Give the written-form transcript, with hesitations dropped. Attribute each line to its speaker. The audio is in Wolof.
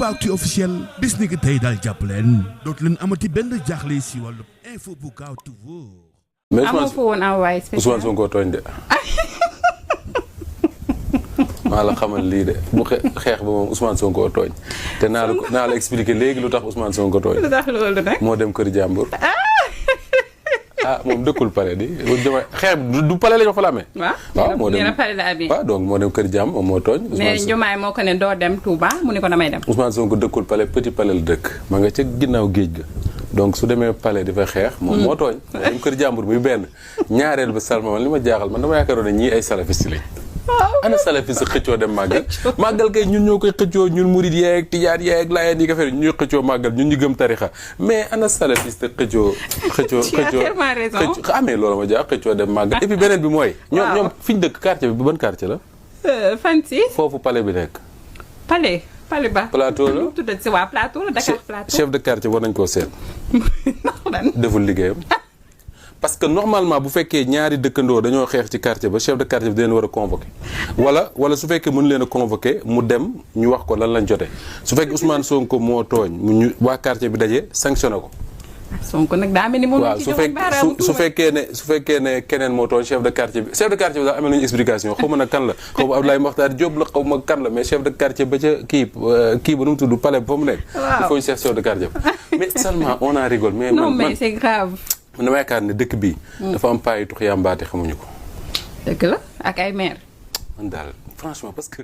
Speaker 1: Toubaactu officiel bis ni ki tey daal jàpp leen dootu leen amati benn jaaxle si wàllu info bu gaaw te wóor.
Speaker 2: mais amoo fa woon envoyé spécial Ousmane Sonko tooñ de. maa la xamal lii de bu xeex ba moom Ousmane Sonko tooñ te naa la expliquer léegi lu tax Ousmane Sonko tooñ.
Speaker 3: lu tax loolu nag.
Speaker 2: moo dem kër jàmbur. moom dëkkul palais di xeex du palais la ñu fa la amee.
Speaker 3: waaw moo dem palais la amee.
Speaker 2: waaw donc moo dem kër jàmm moom moo tooñ.
Speaker 3: mais Diomaye moo ko ne doo dem Touba mu ne ko damay dem.
Speaker 2: Ousmane Sonko dëkkul palais petit palais la dëkk. ma nga ca ginnaaw géej ga. donc su demee palais di fa xeex. moom moo tooñ. moo dem kër jàmbur muy benn. ñaareel ba Salma man li ma jaaxal man dama yaakaaroon ne ñii ay salafiste lañ. ana salafiste xëccoo dem màggal. màggal kay ñun ñoo koy xëccoo ñun murid yeeg tijaan yeeg laayeen yi nga fay ñuy xëccoo màggal ñun ñu gëm tarixa mais ana salafiste xëccoo. amee loolu ma jaax xëccoo dem màggal et puis beneen bi mooy. ñoom fi ñu dëkk quartier bi ban quartier la.
Speaker 3: fan si.
Speaker 2: foofu palais bi nekk.
Speaker 3: palais ba.
Speaker 2: plateau la
Speaker 3: tuddati si waa plateau la Dakar plateau.
Speaker 2: chef de quartier war nañ koo seet. deful liggéeyam. parce que normalement bu fekkee ñaari dëkkandoo dañoo xeex ci quartier ba chef de quartier bi da leen war a convoqué wala su fekkee mënu leen a convoqué mu dem ñu wax ko lan lañ jote su fekkee Ousmane Sonko moo tooñ ñu waa quartier bi daje sanctionné ko.
Speaker 3: Sonko nag daa mel ni moom ci joxe baaraamu
Speaker 2: su fekkee ne keneen moo tooñ chef de quartier bi daal amee nañu explication xaw ma nag kan la xaw ma Abdoulaye Mokhtar Diop la xaw ma kan la mais chef de quartier ba ca kii ba nu mu tudd palais ba fa mu nekk. il faut ñu seet chef de quartier mais seulement on en rigole. mais
Speaker 3: non mais c'est grave.
Speaker 2: man dama yaakaar ne dëkk bii. dafa am paa yu tux yàmbaate xamuñu ko.
Speaker 3: dëgg la ak ay maire.
Speaker 2: man daal franchement parce que.